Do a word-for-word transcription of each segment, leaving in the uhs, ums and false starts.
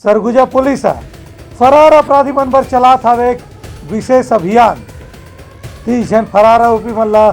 Surguja police ह फरार अपराधी मन बर चलात हावे एक विशेष अभियान। तीस झन फरार आरोपी मन ला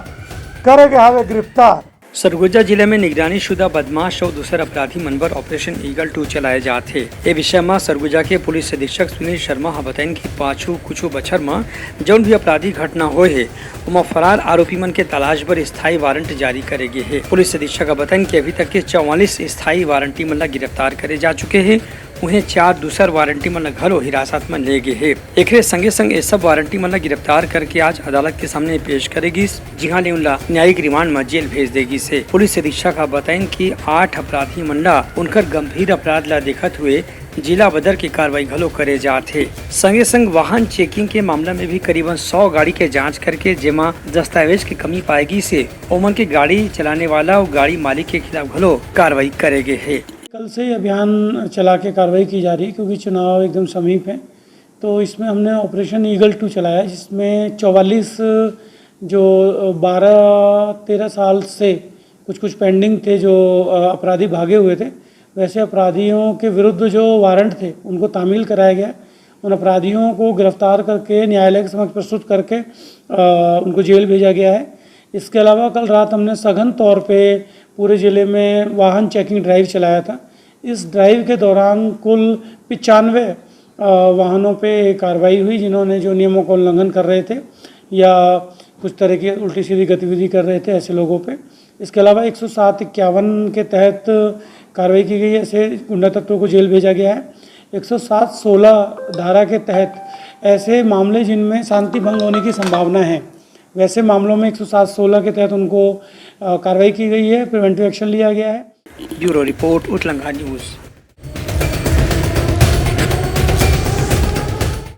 करे गे हावे गिरफ्तार। सरगुजा जिला में निगरानी शुदा बदमाश अउ दूसर अपराधी मन बर ऑपरेशन ईगल टू चलाए जात हे। ए विषय म सरगुजा के पुलिस अधीक्षक सुनील शर्मा ह बताइन कि पाछू कुछ बछर म जउन भी अपराधी घटना होए हे, ओमा फरार आरोपी मन के तलाश बर स्थायी वारंट जारी करे गे हे। पुलिस अधीक्षक ह बताइन कि अभी तक के चौवालीस स्थायी वारंटी मन ला गिरफ्तार करे जा चुके हे। उहें, चार दूसर वारंटी मन ला घलो हिरासत म ले गे हे। एकरे संगे संग ए सब वारंटी मन ला गिरफ्तार करके आज अदालत के सामने पेश करे गिस, जिहां ले उनला न्यायिक रिमांड म जेल भेज दे गिस हे। पुलिस अधीक्षक ह बताइन कि आठ अपराधी मन ला उनकर गंभीर अपराध ला देखत हुए जिला बदर के कार्रवाई घलो करे जात हे। संगे संग वाहन चेकिंग के मामला में भी करीबन सौ गाड़ी के जांच करके जेमा दस्तावेज के कमी पाए गिस हे, ओमन के गाड़ी चलाने वाला अउ गाड़ी मालिक के खिलाफ घलो कार्रवाई करे गे हे। कल से ये अभियान चला के कार्रवाई की जा रही है, क्योंकि चुनाव एकदम समीप है। तो इसमें हमने ऑपरेशन ईगल टू चलाया, जिसमें चौवालीस जो बारह तेरह साल से कुछ कुछ पेंडिंग थे, जो अ, अपराधी भागे हुए थे, वैसे अपराधियों के विरुद्ध जो वारंट थे, उनको तामील कराया गया। उन अपराधियों को गिरफ्तार करके न्यायालय के समक्ष प्रस्तुत करके अ, उनको जेल भेजा गया है। इसके अलावा कल रात हमने सघन तौर पे पूरे ज़िले में वाहन चेकिंग ड्राइव चलाया था। इस ड्राइव के दौरान कुल पचानवे अ, वाहनों पे कार्रवाई हुई, जिन्होंने, जो नियमों का उल्लंघन कर रहे थे या कुछ तरह की उल्टी सीधी गतिविधि कर रहे थे, ऐसे लोगों पे। इसके अलावा एक सौ सात इक्यावन के तहत कार्रवाई की गई है, ऐसे गुंडा तत्वों को जेल भेजा गया है। एक सौ सात सोलह धारा के तहत ऐसे मामले जिनमें शांति भंग होने की संभावना है, वैसे मामलों में एक सौ सात सोलह के तहत उनको अ, कार्रवाई की गई है, प्रिवेंटिव एक्शन लिया गया है। ब्यूरो रिपोर्ट, उतलंगा न्यूज़।